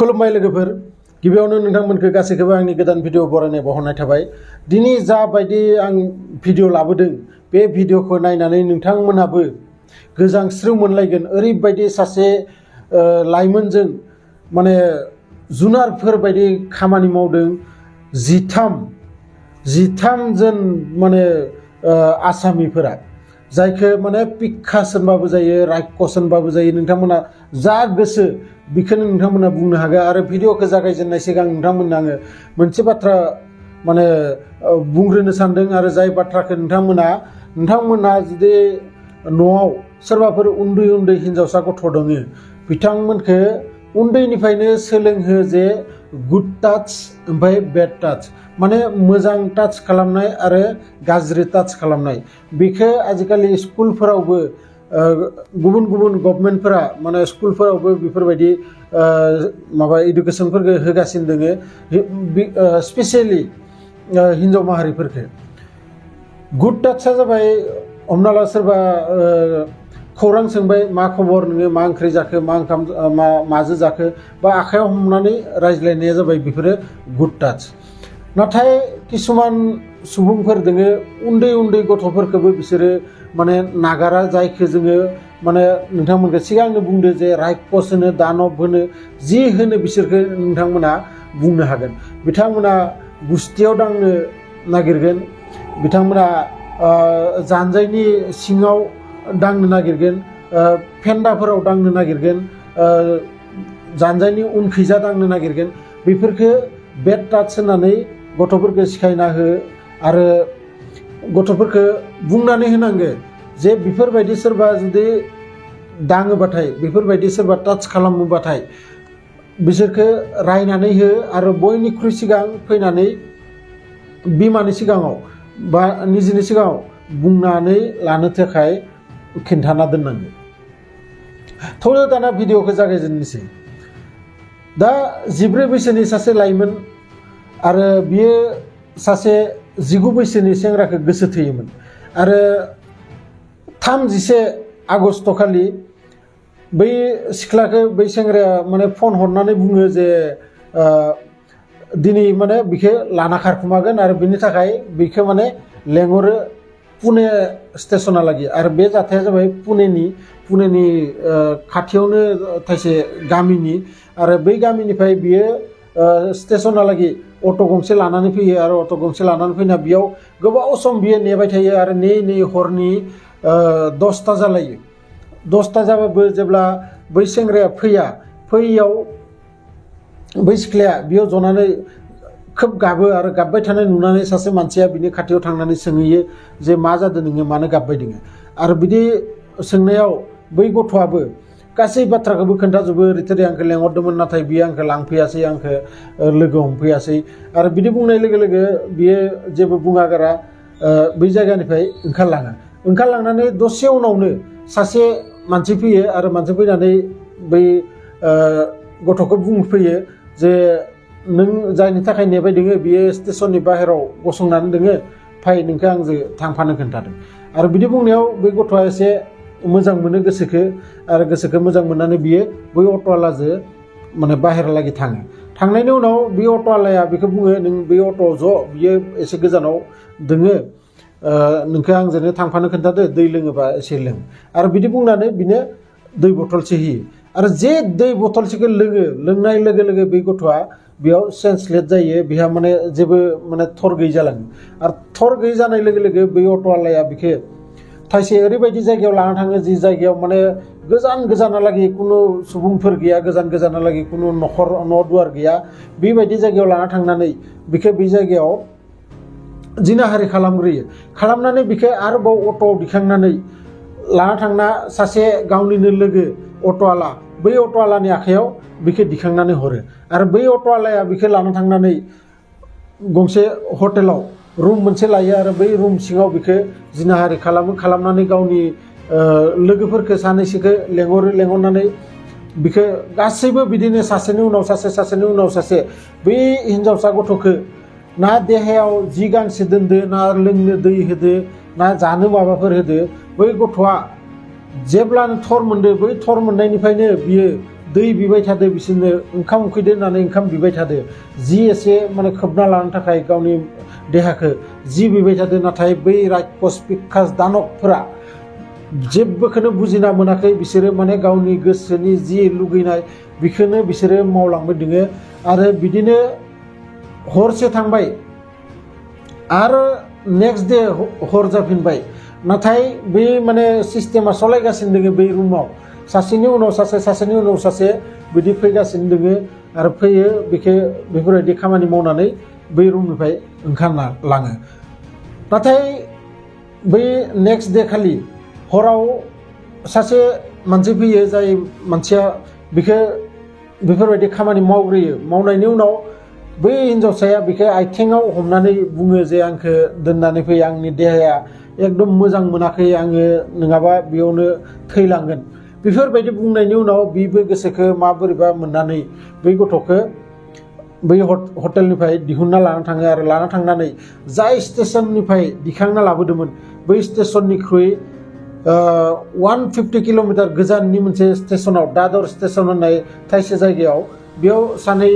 खुलुमबाय लोगोफोर गिबियावनो नोंथांमोनखौ गासैखौबो आंनि गोदान भिडिअ बरायनाय बावहरनाय थाबाय। दिनै जा बायदि आं भिडिअ लाबोदों बे भिडिअखौ नायनानै नोंथांमोनाबो गोजांस्रिउ मोनलायगोन। ओरैबायदि सासे लाइमोनजों माने जुनारफोर बायदि खामानि मावदों। 13 जन माने आसामिफोरा जायखौ माने पिक्कास होनबाबो जायो, रायखस होनबाबो जायो। नोंथांमोना जा गोसो बेखौनो नोंथांमोना बुंनो हागोन। आरो भिडिअखौ जागायजेननाय सिगां नोंथांमोननो आङो मोनसे बाथ्रा माने बुंग्रोनो सानदों। आरो जाय बाथ्राखौ नोंथांमोना जुदि न'आव सोरबाफोर उन्दै हिनजावसा गथ' दङ बिथांमोनखौ उन्दैनिफ्रायनो सोलोंहो जे गुड टाच ओमफ्राय बेड टाच, माने मोजां टाच खालामनाय आरो गाज्रि टाच खालामनाय। बेखौ आजिखालि स्कुलफोरावबो गुबुन गभर्नमेन्टफोरा माने स्कुलफोरावबो बेफोरबायदि माबा इडुकेसनफोरखौ होगासिनो दङ, स्पेसियेलि हिनजाव माहारिफोरखौ। गुड टाचआ जाबाय, हमना ला सोरबा खौरां सोंबाय, मा खबर, नोङो मा ओंख्रि जाखो, मा ओंखाम माजों जाखो, बा आखायाव हमनानै रायज्लायनाया जाबाय बेफोरो गुड टाच। नाथाय किसुमान सुबुंफोर दोङो उन्दै गथ'फोरखौबो बिसोरो माने नागारा, जायखौ जोङो माने नोंथांमोनखौ सिगांनो बुंदो जे रायखस होनो, दानब होनो, जि होनो बिसोरखौ नोंथांमोना बुंनो हागोन। बिथांमोना गुस्थियाव दांनो नागिरगोन, बिथांमोना जानजायनि सिङाव दांनो नागिरगोन, फेन्दाफोराव दांनो नागिरगोन, जानजायनि उनखैजा दांनो नागिरगोन। बेफोरखौ बेड टाच होननानै गथ'फोरखौ सिखायना हो। आरो गथ'फोरखौ बुंनानै होनांगो जे बेफोरबायदि सोरबा जुदि दाङोबाथाय, बेफोरबायदि सोरबा टाच खालामोबाथाय बिसोरखौ रायनानै हो। आरो बयनिख्रुइ सिगां फैनानै बिमानि सिगाङाव बा निजेनि सिगाङाव बुंनानै लानो थाखाय खिन्थाना दोननांगो। थ' दाना भिडिअखौ जागायजेननोसै। दा 19 बैसोनि सासे लाइमोन आरो बियो सासे 19 बैसोनि सेंग्राखौ गोसो थोयोमोन। आरो 31 आगस्ट खालि बै सिख्लाखौ बै सेंग्राया माने फन हरनानै बुङो जे दिनै माने बिखौ लाना खारखुमागोन। आरो बिनि थाखाय बिखौ माने लेंहरो पुने स्टेसनालागि। आरो बे जाथाया जाबाय पुनेनि खाथियावनो थाइसे गामिनि। आरो बै गामिनिफ्राय बियो स्टेसनालागि अट' गंसे लानानै फैयो। आरो अट' गंसे लानानै फैना बेयाव गोबाव सम बियो नेबाय थायो। आरो नेयै हरनि 10ता जालायो। 10ता जाबाबो जेब्ला बै सेंग्राया फैयैयाव बै सिख्लाया बेयाव जनानै खोब गाबो। आरो गाबबाय थानाय नुनानै सासे मानसिया बिनि खाथियाव थांनानै सोंहैयो जे मा जादों नोङो, मानो गाबबाय दोङो। आरो बिदि सोंनायाव बै गथ'आबो गासै बाथ्राखौबो खोन्थाजोबो। ओरैथोरै आंखौ लेंहरदोंमोन, नाथाय बियो आंखौ लांफैयासै, आंखौ लोगो हमफैयासै। आरो बिदि बुंनाय लोगो लोगो बियो जेबो बुङागारा बै जायगानिफ्राय ओंखारलांनानै दसे उनावनो सासे मानसि फैयो। आरो मानसि फैनानै बै गथ'खौ बुंफैयो जे नों जायनि थाखाय नेबाय दोङो बियो स्टेसननि बाहेराव गसंनानै दोङो, फाय नोंखौ आंजों थांफानो खोन्थादों। आरो बिदि बुंनायाव बै गथ'आ एसे मोजां मोनो गोसोखौ। आरो गोसोखौ मोजां मोननानै बियो बै अट'आलाजों माने बाहेरालागि थाङो। थांनायनि उनाव बे अट'आलाया बेखौ बुङो, नों बे अट'आव ज', बियो एसे गोजानाव दोङो, नोंखौ आंजोंनो थांफानो खोन्थादो, दै लोङोबा एसे लों। आरो बिदि बुंनानै बिनो दै बथलसे होयो। आरो जे दै बथलसेखौ लोंनाय लोगो लोगो बै गथ'आ बेयाव सेन्सलेट जायो। बेहा माने जेबो माने थर गैयै जालाङो। आरो थर गैयै जानाय लोगो लोगो बै अट'आलाया बेखौ थाइसे ओरैबायदि जायगायाव लाना थाङो जि जायगायाव माने गोजानालागि खुनु सुबुंफोर गैया, गोजानालागि खुनु न'खर न' दुवार गैया। बेबायदि जायगायाव लाना थांनानै बेखौ बे जायगायाव जिनाहारि खालामनानै बेखौ आरोबाव अट'आव दिखांनानै लाना थांना सासे गावनिनो लोगो अट'आला, बै अट'आलानि आखायाव बेखौ दिखांनानै हरो। आरो बै अट'आलाया बेखौ लाना थांनानै गंसे हटेलाव रुम मोनसे लायो। आरो बै रुम सिङाव बेखौ जिनाहारि खालामनानै गावनि लोगोफोरखौ सानैसोखौ लेंहरनानै बेखौ गासैबो बिदिनो सासेनि उनाव सासे बै हिनजावसा गथ'खौ ना देहायाव जि गांसे दोनदो, ना लोंनो दै होदो, ना जानो माबाफोर होदो। बै गथ'आ जेब्लानो थर मोनदो, बै थर मोननायनिफ्रायनो बियो दै बिबाय थादो बिसोरनो ओंखाम उखैदो होननानै ओंखाम बिबाय थादो जि एसे माने खोबना लानो थाखाय गावनि देहाखौ जि बिबाय थादो नाथाय बै राक्षस पिशाच दानबफोरा जेबोखौनो बुजिना मोनाखै बिसोरो माने गावनि गोसोनि जि लुगैनाय बेखौनो बिसोरो मावलांबाय दोङो आरो बिदिनो हरसे थांबाय आरो नेक्स्ट डे हर जाफिनबाय नाथाय बे माने सिस्टेमा सलायगासिनो दोङो बै रुमाव सासेनि उनाव सासे सासेनि उनाव सासे बिदि फैगासिनो दोङो आरो फैयो बेफोरबायदि खामानि मावनानै बै रुमनिफ्राय ओंखारना लाङो नाथाय बै नेक्स्ट डे खालि हराव सासे मानसि फैयो जाय मानसिया बेफोरबायदि खामानि मावग्रोयो मावनायनि उनाव बै हिनजावसाया बेखौ आथिङाव हमनानै बुङो जे आंखौ दोननानै फै आंनि देहाया एकदम मोजां मोनाखै आङो नङाबा बेयावनो थैलांगोन बेफोरबायदि बुंनायनि उनाव बिबो गोसोखौ माबोरैबा मोननानै बै गथ'खौ बै हटेलनिफ्राय दिहुनना लाना थाङो आरो लाना थांनानै जाय स्टेशननिफ्राय दिखांना लाबोदोंमोन बै स्टेशननिख्रुइ 150 किल'मिटार गोजाननि मोनसे स्टेशनाव दादर स्टेशन होननाय थाइसे जायगायाव बेयाव सानै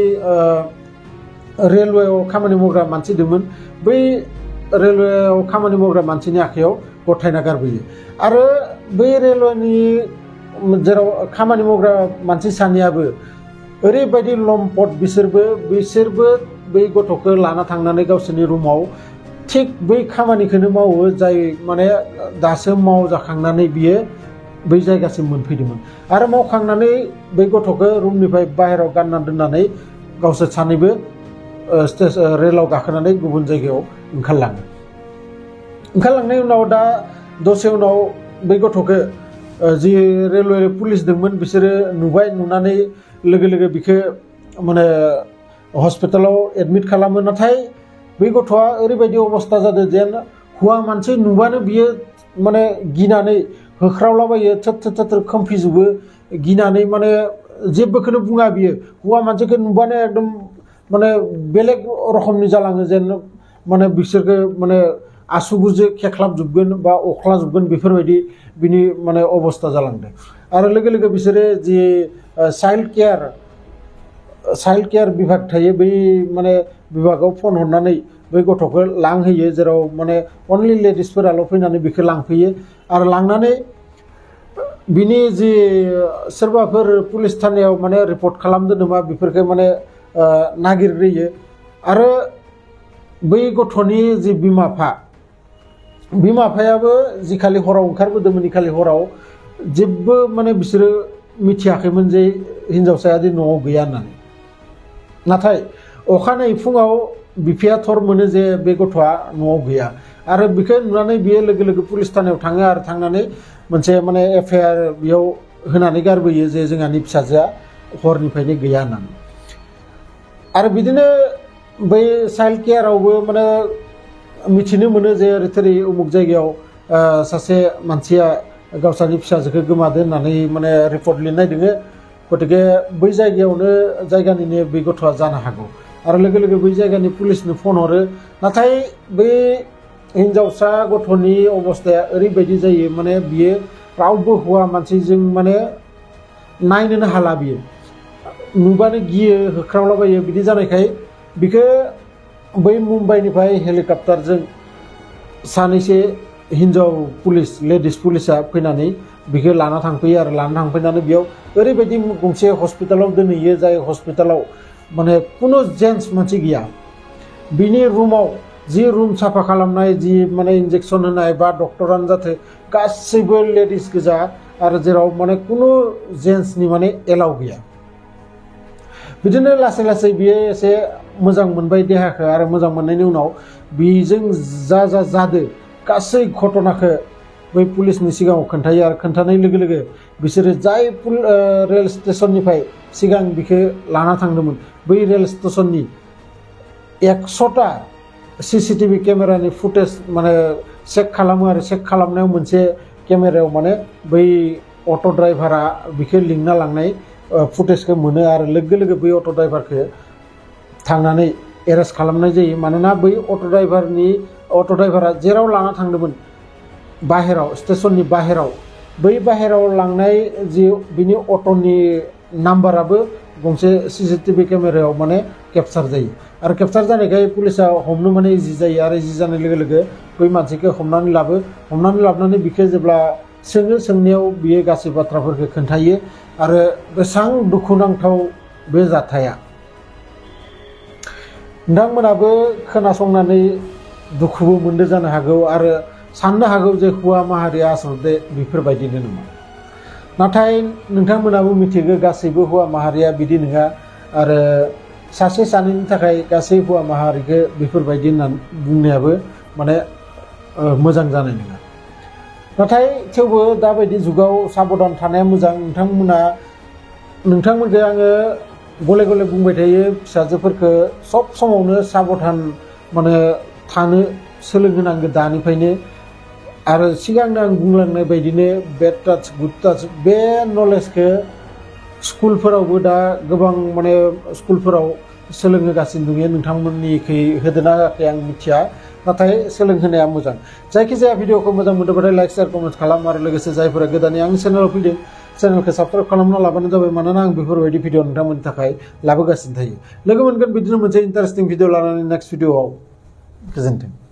रेलवेआव खामानि मावग्रा मानसि दंमोन बै रेलवेआव खामानि मावग्रा मानसिनि आखायाव गथायना गारबोयो आरो बै रेलवेनि जेराव खामानि मावग्रा मानसि सानैयाबो ओरैबायदि लम्पट बिसोरबो बै गथ'खौ लाना थांनानै गावसोरनि रुमाव थिग बै खामानिखौनो मावो जाय माने दासो मावजाखांनानै बियो बै जायगासिम मोनफैदोंमोन आरो मावखांनानै बै गथ'खौ रुमनिफ्राय बाहेरायाव गानना दोननानै गावसोर सानैबो रेलाव गाखोनानै गुबुन जायगायाव ओंखारलांनायनि उनाव दा दसे उनाव बै गथ'खौ जि रेलवे पुलिस दंमोन बिसोरो नुबाय नुनानै लोगो लोगो बिखौ माने हस्पिटालाव एडमिट खालामो नाथाय बै गथ'आ ओरैबायदि अबस्था जादों जेन हौवा मानसि नुबानो बियो माने गिनानै होख्रावलाबायो थोर खोमफिजोबो गिनानै माने जेबोखौनो बुङा बियो हौवा मानसिखौ नुबानो एकदम माने बेलेग रखमनि जालाङो जेन माने बिसोरखौ माने आसुगुरजों खेख्लाबजोबगोन बा अख्लाजोबगोन बेफोरबायदि बिनि माने अबस्था जालांदों आरो लोगो लोगो बिसोरो जि चाइल्ड केयार बिभाग थायो बै माने बिभागाव फन हरनानै बै गथ'खौ लांहोयो जेराव माने अनलि लेडिसफोराल' फैनानै बेखौ लांफैयो आरो लांनानै बिनि जि सोरबाफोर पुलिस थानायाव माने रिपर्ट खालामदों नामा बेफोरखौ माने नागिरग्रोयो आरो बै गथ'नि जि बिमा बिफायाबो जिखालि हराव ओंखारबोदोंमोन इखालि हराव जेबो माने बिसोरो मिथियाखैमोन जे हिनजावसाया दि न'आव गैया होननानै नाथाय अखानायै फुङाव बिफाया थर मोनो जे बे गथ'आ न'आव गैया आरो बेखौ नुनानै बियो लोगो लोगो पुलिस थानायाव थाङो आरो थांनानै मोनसे माने एफआइआर बेयाव होनानै गारबोयो जे जोंहानि फिसाजोआ हरनिफ्रायनो गैया होननानै आरो बिदिनो बै चाइल्ड केयारावबो माने मिथिनो मोनो जे ओरै उमुक जायगायाव सासे मानसिया गावसानि फिसाजोखौ गोमादो होननानै माने रिपर्ट लिरनाय दोङो गतिके बै जायगानिनो बै गथ'आ जानो हागौ आरो लोगो लोगो बै जायगानि पुलिसनो फन हरो नाथाय बै हिनजावसा गथ'नि अबस्थाया ओरैबायदि जायो माने बियो रावबो हौवा मानसिजों माने नायनोनो हाला बियो नुबानो गियो होख्रावलाबायो बिदि जानायखाय बिखौ बै मुम्बाइनिफ्राय हेलिकप्टारजों सानैसो हिनजाव पुलिस लेडिस पुलिसा फैनानै बिखौ लाना थांफैयो आरो लाना थांफैनानै बेयाव ओरैबायदि गंसे हस्पिटालाव दोनहैयो जाय हस्पिटालाव माने कुनु जेन्टस मानसि गैया बिनि रुमाव जि रुम साफा खालामनाय जि माने इन्जेक्सन होनाय बा डक्टरानो जाथो गासैबो लेडिस गोजा आरो जेराव माने कुनु जेन्टसनि माने एलाउ गैया बिदिनो लासै लासै बियो एसे मोजां मोनबाय देहाखौ आरो मोजां मोननायनि उनाव बेजों जादो गासै घटनाखौ बै पुलिसनि सिगाङाव खोन्थायो आरो खोन्थानाय लोगो लोगो बिसोरो जाय रेल स्टेशननिफ्राय सिगां बिखौ लाना थांदोंमोन बै रेल स्टेशननि 100टा सीसीटीवी केमेरानि फुटेज माने चेक खालामो आरो चेक खालामनायाव मोनसे केमेरायाव माने बै अट' ड्राइभारा बिखौ लिंना लांनाय फुटेजखौ मोनो आरो लोगो लोगो बै अट' ड्राइभारखौ थांनानै एरेस्ट खालामनाय जायो मानोना बै अट' ड्राइभारा जेराव लाना थांदोंमोन बाहेराव स्टेशननि बाहेराव बै बाहेराव लांनाय जि बिनि अट'नि नाम्बाराबो गंसे सीसीटीवी केमेरायाव माने केपचार जायो आरो केपचार जानायखाय पुलिसा हमनो माने इजि जायो आरो इजि जानाय लोगो लोगो बै मानसिखौ हमनानै लाबोनानै बिखौ जेब्ला सोंनायाव बियो गासै बाथ्राफोरखौ खोन्थायो आरो बेसां दुखुनांथाव बे जाथाया नोंथांमोनाबो खोनासंनानै दुखुबो मोनदों जानो हागौ आरो साननो हागौ जे हौवा माहारिया आसलते बेफोरबायदिनो नङा नाथाय नोंथांमोनाबो मिथिगौ गासैबो हौवा माहारिया बिदि नङा आरो सासे सानैनि थाखाय गासै हौवा माहारिखौ बेफोरबायदि होननानै बुंनायाबो माने मोजां जानाय नङा नाथाय थेवबो दाबायदि जुगाव साबधान थानाया मोजां नोंथांमोनखौ आङो गले गले बुंबाय थायो फिसाजोफोरखौ सब समावनो साबधान माने थानो सोलोंहोनांगौ दानिफ्रायनो आरो सिगांनो आं बुंलांनाय बायदिनो बेड टाच गुड टाच बे नलेजखौ स्कुलफोरावबो दा गोबां माने स्कुलफोराव सोलोंहोगासिनो दङ नोंथांमोननिखै होदोना होआखै आं मिथिया नाथाय सोलोंहोनाया मोजां जायखिजाया भिडिअखौ मोजां मोनदोंबाथाय लाइक शेयार कमेन्ट खालाम आरो लोगोसे जायफोरा गोदानै आंनि चेनेलाव फैदों चेनेलखौ साबस्क्राइब खालामना लाबानो जाबाय मानोना आं बेफोरबायदि भिडिअ नोंथांमोननि थाखाय लाबोगासिनो थायो लोगो मोनगोन बिदिनो मोनसे इन्टारेस्टिं भिडिअ लानानै नेक्स्ट भिडिअआव गोजोन्थों।